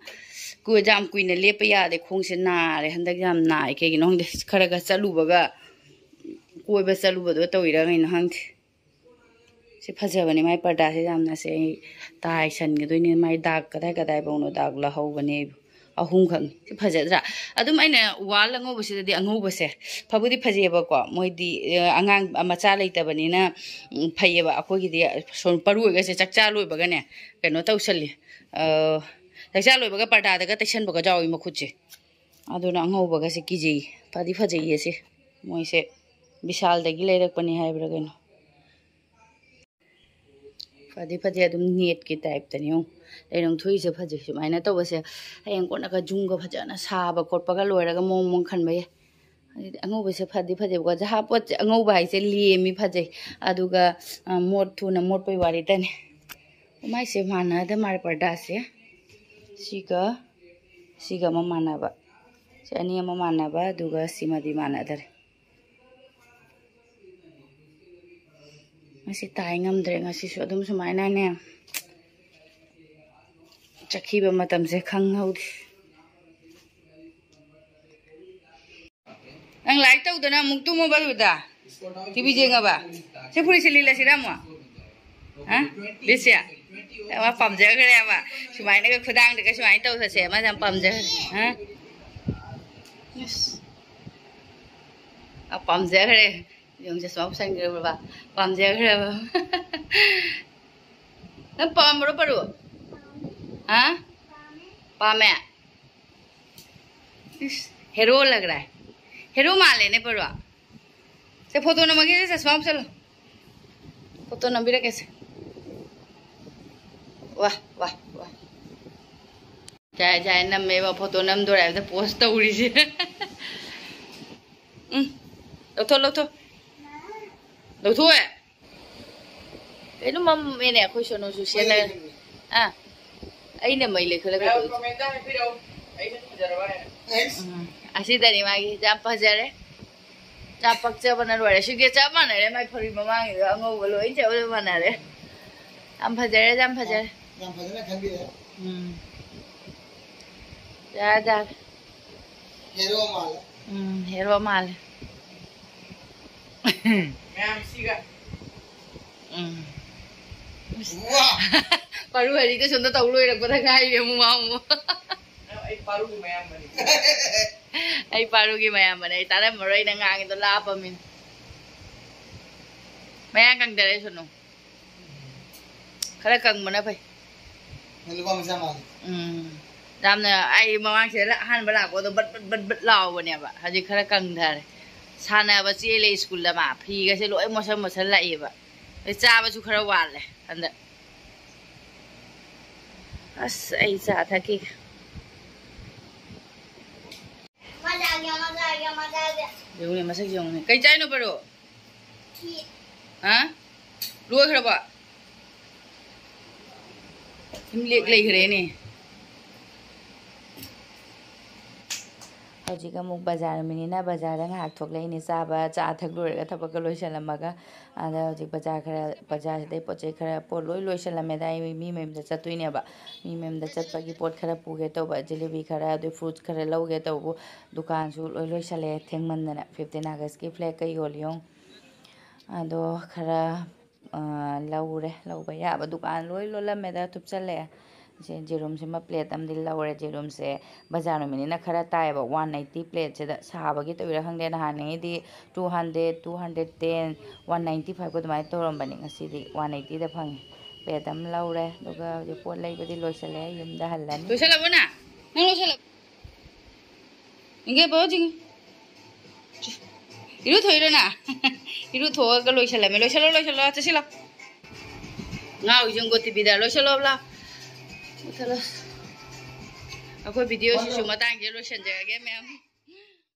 ꯀꯨ-, ꯌꯥꯝ ꯀꯨꯏꯅ ꯂꯦꯞꯄ ꯌꯥꯗꯦ, ꯈꯣꯡꯁꯦ ꯅꯥꯔꯦ ꯍꯟꯗꯛ, ꯌꯥꯝ ꯅꯥꯏ꯫ ꯀꯩꯒꯤꯅꯣ ꯈꯪꯗꯦ, ꯈꯔ ꯈꯔ ꯆꯠꯂꯨꯕꯒ, ꯀꯣꯏꯕ ꯆꯠꯂꯨꯕꯗꯣ ꯇꯧꯔꯤꯔꯥ ꯀꯩꯅꯣ ꯈꯪꯗꯦ꯫ ꯁꯤ ꯐꯖꯕꯅꯦ, ꯃꯥꯏ ꯄꯔꯗꯥꯁꯦ ꯌꯥꯝꯅ꯫ ꯁꯦ ꯑꯩ ꯇꯥꯏꯁꯟꯒꯗꯣꯏꯅꯦ꯫ ꯃꯥꯏ ꯗꯥꯛ ꯀꯗꯥꯏ ꯀꯗꯥꯏꯐꯥꯎꯅꯣ ꯗꯥꯛ ꯂꯥꯛꯍꯧꯕꯅꯦ꯫ ꯑꯍꯨꯝꯈꯛꯅꯤ꯫ ꯁꯤ ꯐꯖꯗ꯭ꯔꯥ? ꯑꯗꯨꯝ ꯑꯩꯅ ꯋꯥꯜ ꯑꯉꯧꯕꯁꯤꯗꯗꯤ ꯑꯉꯧꯕꯁꯦ ꯐꯕꯨꯗꯤ ꯐꯖꯩꯌꯦꯕꯀꯣ, ꯃꯣꯏꯗꯤ, ꯑ, ꯑꯉꯥꯡ ꯃꯆꯥ ꯂꯩꯇꯕꯅꯤꯅ, ꯎꯝ, ꯐꯩꯌꯦꯕ꯫ ꯑꯩꯈꯣꯏꯒꯤꯗꯤ ꯁꯣꯝ ꯄꯔꯨ ꯑꯣꯏꯒꯁꯦ ꯆꯥꯛꯆꯥ ꯂꯣꯏꯕꯒꯅꯦ ꯀꯩꯅꯣ ꯇꯧꯁꯜꯂꯤ, ꯑ, ꯆꯥꯛꯆꯥ ꯂꯣꯏꯕꯒ ꯄꯔꯗꯥꯗꯒ ꯇꯩꯁꯟꯕꯒ ꯌꯥꯎꯏ ꯃꯈꯨꯠꯁꯦ꯫ ꯑꯗꯨꯅ ꯑꯉꯧꯕꯒꯁꯦ ꯀꯤꯖꯩ꯫ ꯐꯗꯤ ꯐꯖꯩꯌꯦ ꯁꯦ꯫ ꯃꯣꯏꯁꯦ ꯕꯤꯁꯥꯜꯗꯒꯤ ꯂꯩꯔꯛꯄꯅꯤ ꯍꯥꯏꯕ꯭ꯔꯥ ꯀꯩꯅꯣ꯫ ꯐꯗꯤ ꯐꯖꯩ, ꯑꯗꯨꯝ ꯅꯦꯠꯀꯤ ꯇꯥꯏꯞꯇꯅꯤ꯫ ꯌꯦꯡꯉꯨ, ꯂꯩꯔꯪ ꯊꯣꯛꯏꯁꯦ ꯐꯖꯩ꯫ ꯁꯨꯃꯥꯏꯅ ꯇꯧꯕꯁꯦ ꯍꯌꯦꯡ ꯀꯣꯟꯅꯒ ꯌꯨꯝꯒ ꯐꯖꯅ ꯁꯥꯕ ꯈꯣꯠꯄꯒ ꯂꯣꯏꯔꯒ ꯃꯑꯣꯡ ꯃꯑꯣꯡ ꯈꯟꯕ ꯌꯥꯏ꯫ ꯑꯗꯩꯗꯤ ꯑꯉꯧꯕꯁꯦ ꯐꯗꯤ ꯐꯖꯩꯕꯀꯣ꯫ ꯖꯍꯥ ꯄꯣꯠꯁꯦ ꯑꯉꯧꯕ ꯍꯥꯏꯁꯦ ꯂꯦꯝꯃꯤ, ꯐꯖꯩ꯫ ꯑꯗꯨꯒ, ꯑ, ꯃꯣꯠ ꯊꯨꯅ ꯃꯣꯠꯄꯩ ꯋꯥꯔꯤꯇꯅꯤ꯫ ꯃꯥꯏꯁꯦ ꯃꯥꯟꯅꯗ ꯃꯥꯜꯂꯦ ꯄꯔꯗꯥꯁꯦ꯫ ꯁꯤꯒ ꯁꯤꯒ ꯑꯃ ꯃꯥꯟꯅꯕ, ꯁꯤ ꯑꯅꯤ ꯑꯃ ꯃꯥꯟꯅꯕ, ꯑꯗꯨꯒ ꯁꯤꯃꯗꯤ ꯃꯥꯟꯅꯗꯔꯦ꯫ ꯉꯁꯤ ꯇꯥꯏ ꯉꯝꯗ꯭ꯔꯦ꯫ ꯉꯁꯤꯁꯨ ꯑꯗꯨꯝ ꯁꯨꯃꯥꯏꯅꯅꯦ ꯆꯠꯈꯤꯕ ꯃꯇꯝꯁꯦ ꯈꯪꯍꯧꯗꯦ꯫ ꯅꯪ ꯂꯥꯏꯔꯤꯛ ꯇꯧꯗꯅ ꯑꯃꯨꯛ ꯇꯨꯝꯃꯕ ꯑꯗꯨꯗ? ꯇꯤꯚꯤ ꯌꯦꯡꯉꯕ? ꯁꯤ ꯐꯨꯔꯤꯠꯁꯦ ꯂꯤꯠꯂꯁꯤꯔ ꯑꯃꯨꯛ? ꯍꯥ? ꯂꯤꯠꯁꯦ? ꯃꯥ ꯄꯥꯝꯖꯈ꯭ꯔꯦꯕ꯫ ꯁꯨꯃꯥꯏꯅꯒ ꯈꯨꯗꯥꯡꯗꯒ ꯁꯨꯃꯥꯏꯅ ꯇꯧꯕꯁꯦ ꯃꯥ ꯌꯥꯝ ꯄꯥꯝꯖꯈ꯭ꯔꯦ꯫ ꯍꯥ? ꯏꯁ꯫ ꯌꯥꯝ ꯄꯥꯝꯖꯈ꯭ꯔꯦ꯫ ꯌꯦꯡꯉꯨ, ꯆꯁꯃꯥ ꯎꯞꯁꯟꯈ꯭ꯔꯦ ꯕꯕꯥ꯫ ꯄꯥꯝꯖꯈ꯭ꯔꯦꯕ꯫ ꯅꯪ ꯄꯥꯝꯕ꯭ꯔꯣ, ꯄꯔꯨ? ꯍꯥ? ꯄꯥꯝꯃꯦ? ꯏꯁ, ꯍꯦꯔꯣ ꯂꯒ ꯔꯍꯥ ꯍꯦ꯫ ꯍꯦꯔꯣ ꯃꯥꯜꯂꯦꯅꯦ, ꯄꯔꯨ꯫ ꯁꯦ, ꯐꯣꯇꯣ ꯅꯝꯃꯒꯦ, ꯆꯁꯃꯥ ꯎꯞꯁꯜꯂꯣ꯫ ꯐꯣꯇꯣ ꯅꯝꯕꯤꯔꯛꯀꯦꯁꯦ꯫ ꯋꯥ, ꯋꯥ, ꯋꯥ꯫ ꯖꯥꯏ, ꯖꯥꯏ ꯅꯝꯃꯦꯕ, ꯐꯣꯇꯣ ꯅꯝꯗꯣꯔꯦ ꯍꯥꯏꯕꯗ ꯄꯣꯁ ꯇꯧꯔꯤꯁꯦ꯫ ꯎꯝ, ꯂꯧꯊꯣꯛ, ꯂꯧꯊꯣꯛ꯫ ꯂꯧꯊꯣꯛꯑꯦ꯫ ꯀꯩꯅꯣ ꯃꯝꯃꯦꯅꯦ ꯑꯩꯈꯣꯏ ꯁꯣꯅꯨꯁꯨ ꯁꯦꯠꯂꯒ꯫ ꯑꯥ, ꯑꯩꯅ ꯃꯩ ꯂꯩꯈꯠꯂꯒ ꯃꯌꯥꯝ ꯇꯧꯔꯤꯁꯦ꯫ ꯀꯃꯦꯟꯇ ꯍꯥꯏꯕꯤꯔꯛꯎ꯫ ꯑꯩꯅ ꯐꯖꯔꯕ ꯍꯥꯏꯅ꯫ ꯎꯝ, ꯑꯁꯤꯗꯅꯤ ꯃꯥꯒꯤ ꯌꯥꯝ ꯐꯖꯔꯦ꯫ ꯌꯥꯝ ꯄꯛꯆꯕꯅ ꯂꯣꯏꯔꯦ꯫ ꯁꯤꯒ ꯆꯞ ꯃꯥꯟꯅꯔꯦ ꯃꯥꯏ ꯐꯨꯔꯤ ꯃꯃꯥꯡꯒꯤꯗꯣ ꯑꯉꯧꯕ ꯂꯣꯏ ꯆꯞ ꯃꯥꯟꯅꯔꯦ꯫ ꯌꯥꯝ ꯐꯖꯔꯦ, ꯌꯥꯝ ꯐꯖꯔꯦ꯫ ꯌꯥꯝ ꯐꯖꯅ ꯈꯟꯕꯤꯔꯦ꯫ ꯎꯝ꯫ ꯌꯥꯔꯦ, ꯌꯥꯔꯦ꯫ ꯍꯦꯔꯣ ꯃꯥꯜꯂꯦ꯫ ꯎꯝ, ꯍꯦꯔꯣ ꯃꯥꯜꯂꯦ꯫ ꯃꯌꯥꯝꯁꯤꯒ꯫ ꯎꯝ꯫ ꯋꯥ! ꯄꯥꯔꯨ ꯍꯔꯤꯗ ꯁꯣꯝꯗ ꯇꯧ ꯂꯣꯏꯔꯛꯄꯗ ꯉꯥꯏꯔꯤ ꯑꯃꯨꯛ ꯃꯥ ꯑꯃꯨꯛ꯫ ꯑꯩ ꯄꯥꯔꯨꯒꯤ ꯃꯌꯥꯝꯕꯅꯤ꯫ ꯑꯩ ꯄꯥꯔꯨꯒꯤ ꯃꯌꯥꯝꯕꯅꯦ꯫ ꯑꯩ ꯇꯥꯔꯝꯃꯔꯣꯏ ꯅꯪ ꯉꯥꯡꯉꯤꯗꯣ ꯂꯥꯞꯄꯃꯤꯅ꯫ ꯃꯌꯥꯡ ꯀꯪꯗꯔꯦ ꯁꯣꯅꯨ꯫ ꯈꯔ ꯀꯪꯕꯅ ꯐꯩ꯫ ꯅꯪ ꯅꯨꯄꯥ ꯃꯆꯥ ꯃꯥꯜꯂꯦ꯫ ꯎꯝ꯫ ꯌꯥꯝꯅ ꯑꯩ ꯃꯃꯥꯡꯁꯤꯗ ꯑꯍꯥꯟꯕ ꯂꯥꯛꯄꯗꯣ ꯕꯠ ꯕꯠ ꯕꯠ ꯕꯠ ꯂꯥꯎꯕꯅꯦꯕ꯫ ꯍꯧꯖꯤꯛ ꯈꯔ ꯀꯪꯊꯔꯦ꯫ ꯁꯥꯟꯅꯕ ꯆꯦꯜꯂꯦ ꯁ꯭ꯀꯨꯜꯗ ꯃꯥ꯫ ꯐꯤꯒꯁꯦ ꯂꯣꯏ ꯃꯣꯠꯁꯟ ꯃꯣꯠꯁꯟ ꯂꯥꯛꯑꯦꯕ꯫ ꯑꯗꯩ ꯆꯥꯕꯁꯨ ꯈꯔ ꯋꯥꯠꯂꯦ ꯍꯟꯗꯛ꯫ ꯑꯁ, ꯑꯩ ꯆꯥ ꯊꯛꯈꯤꯒꯦ꯫ ꯌꯦꯡꯉꯨꯅꯦ, ꯃꯁꯛ ꯌꯦꯡꯉꯨꯅꯦ꯫ ꯀꯩ ꯆꯥꯏꯅꯣ, ꯄꯔꯣ? ꯍꯥ? ꯂꯣꯏꯈ꯭ꯔꯕ? ꯁꯨꯝ ꯂꯦꯛ ꯂꯩꯈ꯭ꯔꯦꯅꯦ꯫ ꯍꯧꯖꯤꯛ ꯑꯃꯨꯛ ꯕꯖꯥꯔ ꯅꯨꯃꯤꯠꯅꯤꯅ ꯕꯖꯥꯔꯗ ꯉꯥꯏꯍꯥꯛ ꯊꯣꯛꯂꯛꯏꯅꯦ, ꯆꯥꯕ, ꯆꯥ ꯊꯛ ꯂꯣꯏꯔꯒ ꯊꯕꯛꯀ ꯂꯣꯏꯁꯤꯜꯂꯝꯃꯒ꯫ ꯑꯗ ꯍꯧꯖꯤꯛ ꯕꯖꯥꯔ ꯈꯔ, ꯕꯖꯥꯔꯁꯤꯗꯩ ꯄꯣꯠ ꯆꯩ ꯈꯔ, ꯄꯣꯠ ꯂꯣꯏ ꯂꯣꯏꯁꯤꯜꯂꯝꯃꯦꯗ꯫ ꯑꯩ ꯃꯤ ꯃꯌꯨꯝꯗ ꯆꯠꯇꯣꯏꯅꯦꯕ꯫ ꯃꯤ ꯃꯌꯨꯝꯗ ꯆꯠꯄꯒꯤ ꯄꯣꯠ ꯈꯔ ꯄꯨꯒꯦ ꯇꯧꯕ, ꯖꯤꯂꯤꯕꯤ ꯈꯔ, ꯑꯗꯨ ꯐ꯭ꯔꯨꯠꯁ ꯈꯔ ꯂꯧꯒꯦ ꯇꯧꯕꯕꯨ ꯗꯨꯀꯥꯟꯁꯨ ꯂꯣꯏ ꯂꯣꯏꯁꯤꯜꯂꯦ꯫ ꯊꯦꯡꯃꯟꯗꯅ ꯐꯤꯐꯇꯤꯟ ꯑꯥꯒꯁꯀꯤ ꯐ꯭ꯂꯦꯛꯀ ꯌꯣꯜꯂꯤ ꯌꯦꯡꯉꯨ꯫ ꯑꯗꯣ ꯈꯔ, ꯑ, ꯂꯧꯔꯦ꯫ ꯂꯧꯕ ꯌꯥꯕ ꯗꯨꯀꯥꯟ ꯂꯣꯏ ꯂꯣꯜꯂꯝꯃꯦꯗ, ꯊꯨꯞꯆꯜꯂꯛꯑꯦ꯫ ꯁꯦ ꯖꯦꯔꯨꯝꯁꯤꯃ ꯄ꯭ꯂꯦꯠ ꯑꯃꯗꯤ ꯂꯧꯔꯦ꯫ ꯖꯦꯔꯨꯝꯁꯦ ꯕꯖꯥꯔ ꯅꯨꯃꯤꯠꯅꯤꯅ ꯈꯔ ꯇꯥꯏꯌꯦꯕ, ꯋꯥꯟ ꯑꯩꯠꯇꯤ ꯄ꯭ꯂꯦꯠꯁꯤꯗ꯫ ꯁꯥꯕꯒꯤ ꯇꯧꯔꯤꯔꯥ ꯈꯪꯗꯦ, ꯅꯍꯥꯟꯉꯩꯗꯤ two hundred, two hundred ten, one ninety ꯐꯥꯏꯚꯀ ꯑꯗꯨꯃꯥꯏꯅ ꯇꯧꯔꯝꯕꯅꯤ꯫ ꯉꯁꯤꯗꯤ ꯋꯥꯟ ꯑꯩꯠꯇꯤꯗ ꯐꯪꯉꯦ꯫ ꯄ꯭ꯂꯦꯠ ꯑꯃ ꯂꯧꯔꯦ, ꯑꯗꯨꯒ ꯍꯧꯖꯤꯛ ꯄꯣꯠ ꯂꯩꯕꯗꯤ ꯂꯣꯏꯁꯤꯜꯂꯦ, ꯌꯨꯝꯗ ꯍꯜꯂꯅꯤ꯫ ꯂꯣꯏꯁꯤꯜꯂꯕꯣ ꯅꯪ? ꯅꯪ ꯂꯣꯏꯁꯤꯜꯂꯕꯣ? ꯏꯪꯒꯦ, ꯕꯣ, ꯆꯤꯡꯉꯦ꯫ ꯏꯔꯨꯊꯣꯛꯏꯔꯣ ꯅꯪ? ꯏꯔꯨꯊꯣꯛꯑꯒ ꯂꯣꯏꯁꯤꯜꯂꯝꯃꯦ꯫ ꯂꯣꯏꯁꯤꯜꯂꯣ, ꯂꯣꯏꯁꯤꯜꯂꯣ, ꯆꯠꯁꯤꯜꯂꯣ꯫ ꯉꯥꯎꯔꯤꯁꯦ ꯌꯦꯡꯉꯨꯀꯣ ꯇꯤꯚꯤꯗ꯫ ꯂꯣꯏꯁꯤꯜꯂꯣ, ꯂꯥꯎ꯫ ꯃꯨꯊꯠꯂꯣ꯫ ꯑꯩꯈꯣꯏ ꯚꯤꯗꯤꯑꯣꯁꯤꯁꯨ ꯃꯇꯥꯡꯁꯤꯗ ꯂꯣꯏꯁꯤꯟꯖꯔꯒꯦ, ꯃꯌꯥꯝ꯫